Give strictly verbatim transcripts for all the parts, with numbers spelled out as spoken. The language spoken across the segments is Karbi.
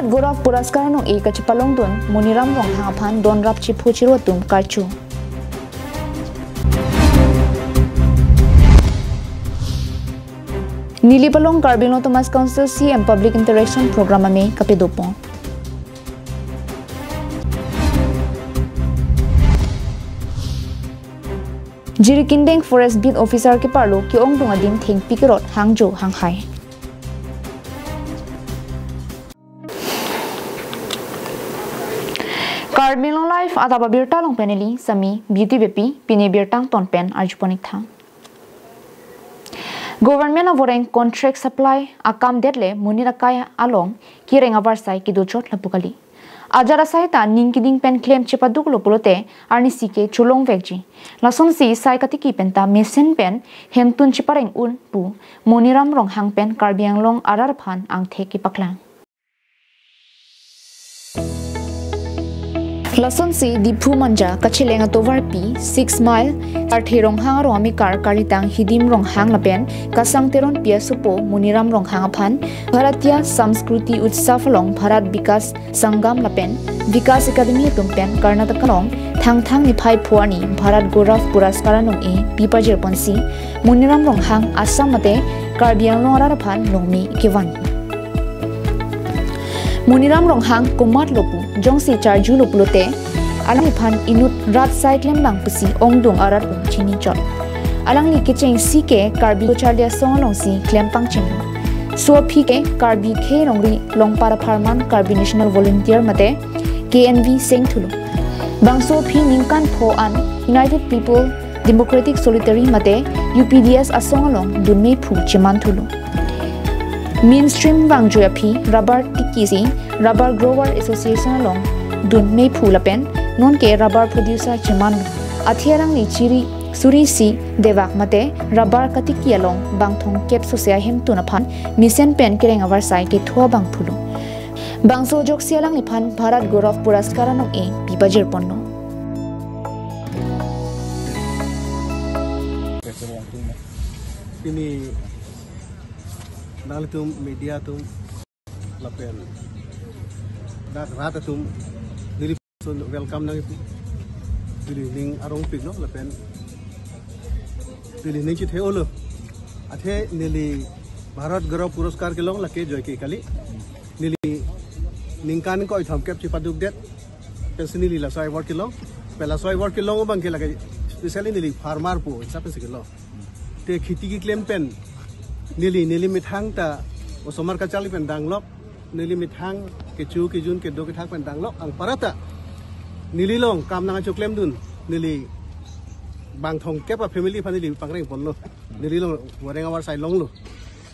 Gaurav Puraskar anong-e kachepalongdun Moniram Ronghang aphan donrap chepho chiro atum karcho. Nilip along Karbi Anglong Autonomous Council C E M Public Interaction Program amei kapadopon. Jirikindeng Forest Beat Officer keparlo ke-ongdung adim thengpi kerot hangjo hanghai. Karbi Anglong Live adap abirta along pen neli Sami Beauty Beypi, pini birta angton pen arjupon-ik tha. Government avoreng contract supply akam det le monit akai along kereng avarsai kedojot lapu kali. Ajat asai ta ning keding pen klem chepaduklo pulote arnisi ke cholongvekji. Lasonsi sai katiki pen ta mesen pen hemtun chepareng un pu Moniram Ronghang pen Karbi Anglong arat aphan angthek kepaklang. Lasonsi Diphu Manja kacheleng atovarpi six mile Arthe Ronghang arong amekar kalitang Hidim Ronghang lapen Kasang Teronpi asopo Moniram Ronghang aphan Bharatiya Sanskriti Utsav along Bharat Vikas Sangam lapen Vikas Academy atum pen Karnataka along Thangthang niphai pho arni Bharat Gaurav Puraskar anong-e pipajirponsi Moniram Ronghang Assam mate Karbi Anglong arat aphan longme kevan. Moniram Ronghang komatlo pu jongsi charjulo pulote alangliphan inut rat sai klembang pusi ongdung arat atum chinichot. Alangli kechengsi ke Karbi Kocharli Asong alongsi klem pangchenglo. Laso aphi ke Karbi Khei Rongri Longpar Apharman Karbi National Volunteer mate K N V sengthulo. Bangso aphi ningkan pho an United People Democratic Solidarity mate U P D S asong along dunmephu chemanthulo. Mainstream vangjui aphi rubber tikisi Rubber Grower Association along dunmephu lapen nonke rubber producer cheman. Athe alangli chiri suri isi devak mate rubber katiki along bang thomkep sose ahemtun aphan mesen pen kereng avarsai kethu abang phulo. Bangso ajoksi alangliphan Bharat Gaurav Puraskar anong-e pipajirponlo. Pini nanglitum media atum lapen dak rat atum neli welcome nangpi. Neli ning arongpiklo lapen neli ning chithe-olo. Athe neli Bharat Gaurav Puraskar kelong lake joike kali. Neli ningkan ingkoi thomkep chepadukdet pensi neli laso award kelong. Pen laso award kelong abang ke lake specially neli farmer pu hisap pensi kelong. Te kheti keklem pen neli, neli methang ta osomar kacharli pen danglok, neli methang kecho kejun kedo kethak pen danglok, anparta neli along kam nangchoklemdun, neli bang thomkep a family aphan neli pangrengponlo, neli along wareng avarsai longlo.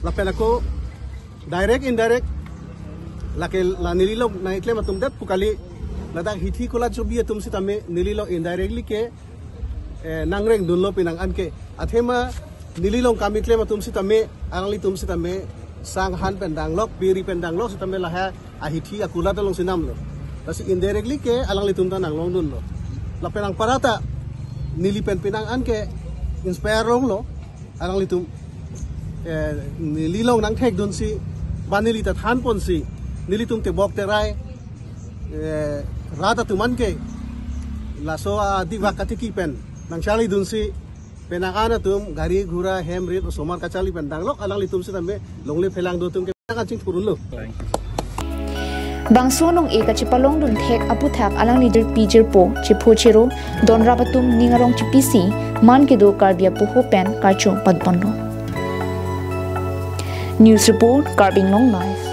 Lapen ako direct indirect lake la neli along nangklem atum det pu kali, ladak hithi kola chobi atum sitame neli along indirectly ke eh, nangrengdunlo pinang anke. Athema neli along kam keklem atum sitame, alanglitum sitame sang han pen danglok, biri pen danglok sitame lahai ahithi akulat alongsi namlo. Lasi indirectly ke alanglitum ta nanglongdunlo. Lapen anparta neli pen pinang anke inspire longlo alanglitum. Eh, neli along nangthekdunsi, ba neli ta thanponsi, nelitum tebok terai, eh, rat atum anke laso adivak katiki pen nangcharlidunsi, penang an atum gari ghura hem rit osomar kacharli pen danglok, alanglitum sitame longle phelang do atum ke nangkachingthurunlo. Bangso anong-e kachepalongdun thek aputhak alangli jirpi jirpo, chepho chiro, donrap atum ning arong chipisi, man kedo Karbi apoho pen karcho padopon do. News report, Karbi Anglong Live.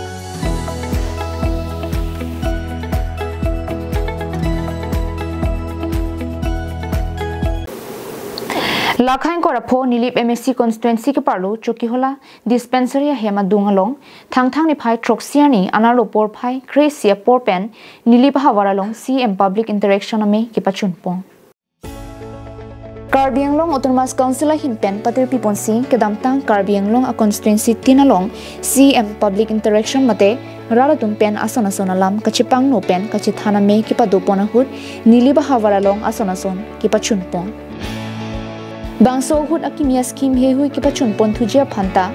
Lakhang kora pho Nilip M A C constituency keparlo Chokihola Dispensary ahem adung along, Thangthang niphai throksi arni anerlo porphai kre-isi apor pen Nilip ahavar along C M Public Interaction amei kepachunpon. Karbi Anglong Autonomous Council ahin pen patirpiponsi kedamtang Karbi Anglong a constituency tin along C M Public Interaction mate rat atum pen ason ason alam kachepangno pen kachethan amei kepadopon ahut Nilip ahavar along ason ason kepachunpon. Bangso ahut akimi a-scheme heihui kepachunpon thuji aphan ta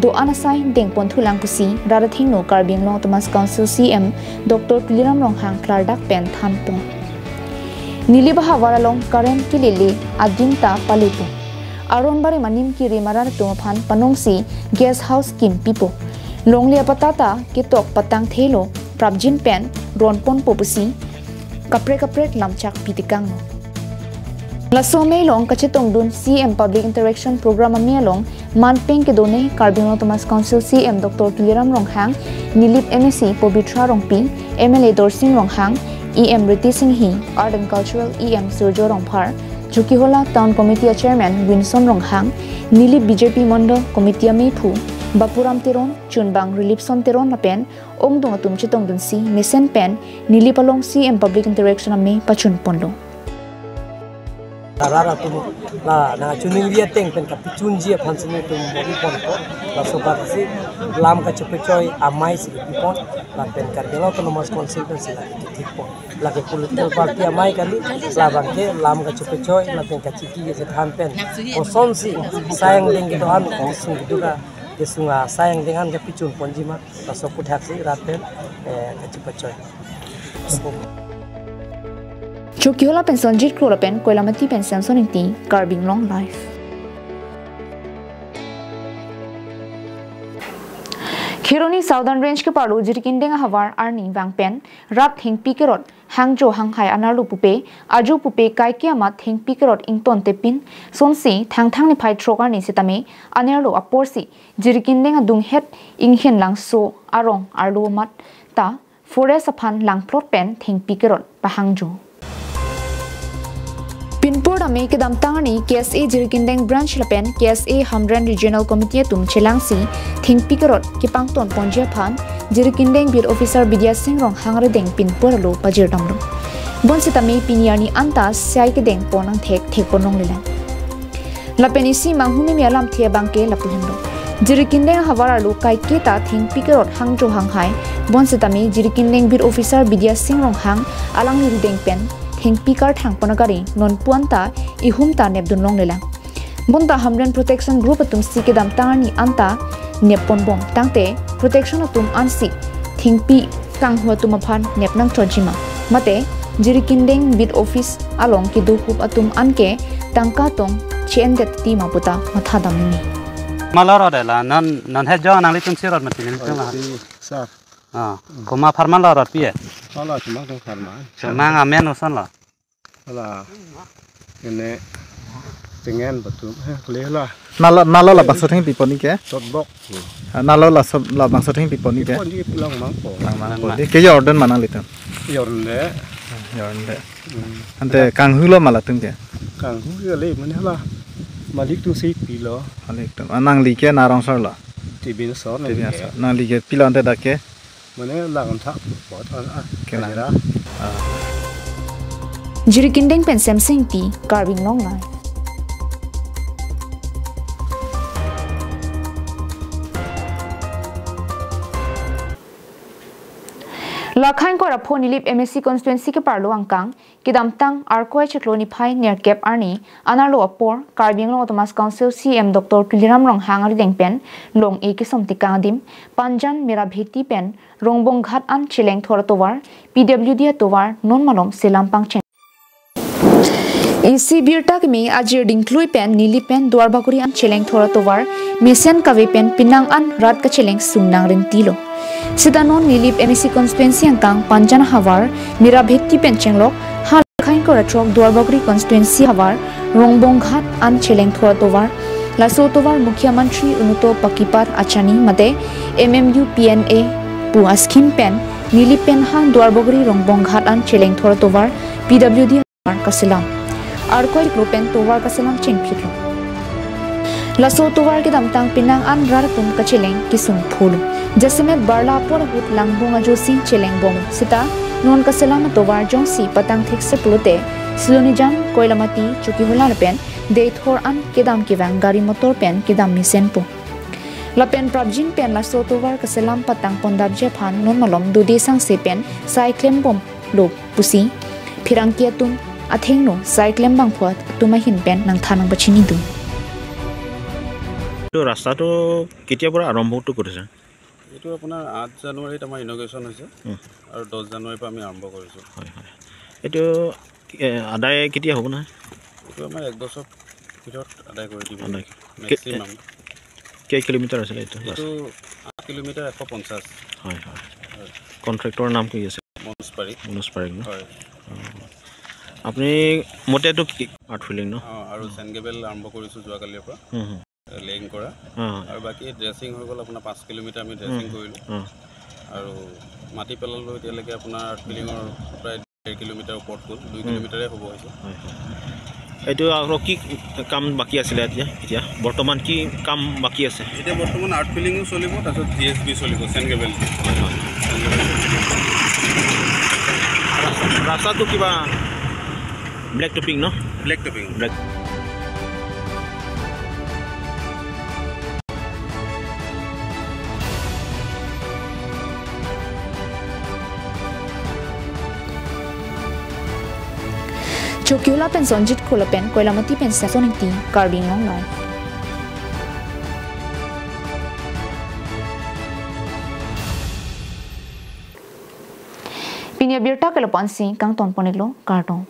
do-an asai dengpon thulang pusi rat athengno Karbi Anglong Autonomous Council C E M Doctor Tuliram Ronghang klardak pen thanpon. Nilip ahavar along current kelele adim ta palepo. Aron barim anim kiri marar atum aphan panongsi guest house kimpipo. Longle apatta ta ketok patang thelo prapjin pen ronponpo pusi kaprek kaprek lamchak pitekanglo. Laso amei along kachetongdun C E M Public Interaction Program amei along manpeng kedone Karbi Anglong Autonomous Council C E M Doctor Tuliram Ronghang, Nilip M A C Pabitra Rongpi, M L A Dorsing Ronghang, E M Ritesh Enghi, Art and Cultural E M Surjya Rongphar, Chokihola Town Committee a Chairman Winson Ronghang, Nilip B J P Mondol Committee ameiphu Bapuram Teron, Chunbang Rilipson Teron lapen ongdung atum chetongdunsi mesen pen Nilip along C E M Public Interaction amei pachunponlo. Rat atum la nangchuningri ateng pen kapichunji aphan si nelitum bor-iponpo. Laso abangsi lam kachepechoi amei si kipipon, lapen Karbi Anglong Autonomous Council pensi la kithikpon. Lake political party amei kali, labangke lam kachepechoi lapen kachiki kachethan pen kosonsi asai angdeng kedo-an kesung kedo ka, kesung asai angdeng an kapichunponji ma, laso aputhaksi rat pen, eh, kachepechoi. Chokihola pen Sonjit Kro lapen Koilamati pen Samson Ingti, Karbi Anglong Live. Kheroni Southern Range keparlo Jirikindeng ahavar arni vang pen rat thengpi kerot hangjo hanghai anerlo pupe, ajo pupe kaike amat thengpi kerot ingtontepin, sonsi Thangthang niphai throk arni sitame anerlo aporsi Jirikindeng adunghet Inghenlangso arong arlo amat ta forest aphan langplot pen thengpi kerot pahangjo. Pinpur tame kedamtang arni K S A Jirikindeng Branch lapen K S A Hamren Regional Committee atum chelangsi thengpi kerot kepangtonponji aphan Jirikindeng Beat Officer Bidya Sing Ronghang arideng pinpur arlo pajirdamlo. Bonsitame pini arni anta sai kedengpon angthek thekponlonglelang. Lapen isi manghumeme alamthe abangke lapu henlo. Jirikindeng ahavar arlo kaike ta thengpi kerot hangjo hanghai. Bonsitame Jirikindeng Beat Officer Bidya Sing Ronghang alangli arideng pen thengpi karthangpon agari nonpu anta ihum ta nepdunlonglelang. Bonta Hamren Protection Group atumsi kedamtang arni anta nepponbom tangte protection atum ansi thengpi kanghu atum aphan nepnangthotji ma, mate Jirikindeng Beat Office along kedo hup atum anke tangka tong che-endet ti ma puta mathadamnimi. Malorot la non non he jo nanglitumsi rot mati nelitum la. Pi, sir. Ah, komat apharman lorot pi e? Hala cuma kong apharman. Cuma ngamen uson lo. Hala. Ini tengen batu. Eh, kali hala. Nalo nalo labangso thengpi pon-ik ke? Totbok. Ah, nalo laso labangso thengpi pon-ik ke? Pon-ik pulang mangpo. Langmang pon-ik ke, jordan ma nanglitum? Jordan de. Jordan de. Hmm. Ante kanghulo ma latum ke? Kanghu kali mane hala. Malik atumsi pilo. Malik atum. Ah, nangli ke narongsor lo? Tebin asor. Tebin asor. Nangli ke pilo ante dak ke? Mane lang thak pot, ah, ah, kelang. Kajira. Ah. Jirikindeng pen Samson Ingti, Karbi Anglong Live. Lakha ingkoi ra pho Nilip M A C constituency keparlo angkang, kedamtang Arkoi chiklo niphai nerkep arni anerlo apor Karbi Anglong Autonomous Council C E M Doctor Tuliram Ronghang arideng pen long-e kesom tekang adim Panjan Mirabheti pen Rongbong Ghat an chelengthor atovar, P W D atovar non malom selam pangcheng. Isi birta keme ajir dingklui pen Nilip pen Duarbagori an chelengthor atovar mesen kave pen penang an rat kacheleng sung nangrinti lo. Sita non Nilip M A C constituency angkang Panjan havar Mirabheti pen chenglok ha Lakha ingkoi ra throk Duarbagori constituency havar Rongbong Ghat an chelengthor atovar. Laso atovar Mukhyamantri Unnati Pakipat Achani mate M M U P N A pu a-scheme pen Nilip pen ha Duarbagori Rongbong Ghat an chelengthor atovar P W D atovar kaselam. Arkoi klo pen tovar kaselam chengphitlo. Laso atovar kedamtang penang an rat atum kacheleng kesung pholo. Jasemet barla apor ahut langbung ajosi chelengbom sita non kaselam atovar jongsi patang thekse pulote Silonijang, Koilamati, Chokihola lapen Deithor an kedam kevang gari motor pen kedam mesenpo. Lapen prapjin pen laso atovar kaselam patang pondapji aphan non malom dode sangse pen sai klembomlo pusi pherangke atum athengno sai klembangphu atum ahin pen nangthan nangpachinidun. এইটো ৰাস্তাটো কেতিয়াৰ পৰা আৰম্ভটো কৰিছে? এইটো আপোনাৰ আঠ জানুৱাৰীত আমাৰ ইনগ্ৰেশ্যন হৈছে। উম। আৰু দহ জানুৱাৰীৰ পৰা আমি আৰম্ভ কৰিছোঁ। হয়, হয়। এইটো, এ, আদায় কেতিয়া হ'ব নহয়? এইটো আমাৰ এক বছৰ ভিতৰত আদায় কৰি দিব। আদায়। মেক্সিমাম। কেই কিলোমিটাৰ আছিলে এইটো? এইটো আঠ কিলোমিটাৰ এশ পঞ্চাছ। হয়, হয়। হয়। কণ্ট্ৰেক্টৰৰ নাম কি আছে? মনোজ পাৰিক। মনোজ পাৰিক ন? হয়। অ। আপুনি মতেতো কি আৰ্ট ফিলিং ন? অ, আৰু চেণ্ড গেবেল আৰম্ভ কৰিছোঁ যোৱাকালিৰ পৰা। হুম, হুম। লেইং কৰা। অ। আৰু বাকী ড্ৰেছিং হৈ গ'ল আপোনাৰ পাঁচ কিলোমিটাৰ আমি ড্ৰেছিং হুম। কৰিলোঁ। অ। আৰু মাটি পেলালোঁ এতিয়ালৈকে আপোনাৰ আৰ্ট ফিলিঙৰ প্ৰায় ডেৰ কিলোমিটাৰ ওপৰত গ'ল, দুই হুম। কিলোমিটাৰে হ'ব হৈছে। হয়, হয়। এইটো আৰু কি কাম বাকী আছিলে এতিয়া? এতিয়া বৰ্তমান কি কাম বাকী আছে? এতিয়া বৰ্তমান আৰ্ট ফিলিঙো চলিব, তাৰপিছত জি এছ বি চলিব, চেণ্ড গেবেল। হয়, হয়। ৰাস্তা-, ৰাস্তাটো কিবা ব্লেক টপিং ন? Blake topping. Blake. Chokihola pen Sonjit Kul pen Koilamati pen Sason Ingti, Karbi Anglong Live. Pini abirta ke lapu-ansi kangton pon-iklo, kardom.